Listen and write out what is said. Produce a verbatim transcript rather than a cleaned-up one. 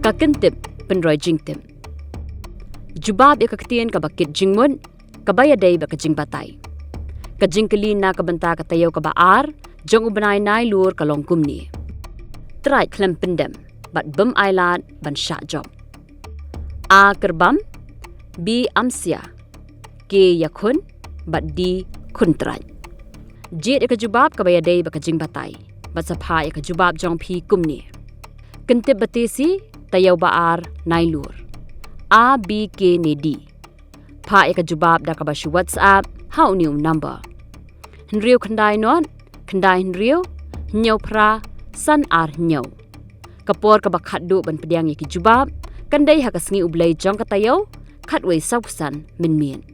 Ka kyntip pynroi jingtip. Jubab ïa ka ktien kaba kit jingmut, kaba ïadei bad ka jingbatai. Ka jingkylli na ka bynta ka taïew kaba ar jong u bnai Nailur ka long kumne: Trai khlem pyndem bad bym ailad ban shah jop. A kyrbam, B amsia, K ïakhun, bad D khun trai. Jied ïa ka jubab kaba ïadei bad ka jingbatai bad sa phah ïa ka jubab jong phi kumne: Kyntip ba tieng, taïew ba ar Nailur. A, B, K ne D? Phah ïa ka jubab da kaba shu WhatsApp ha une u number: hynriew khyndai nod khyndai hynriew hynñiew phra san ar hynñiew. Ka por kaba khatduh ban pdiang ïa ki jubab kan dei ha ka Sngi U Blei jong ka taïew khatwei sawphew san mynmiet.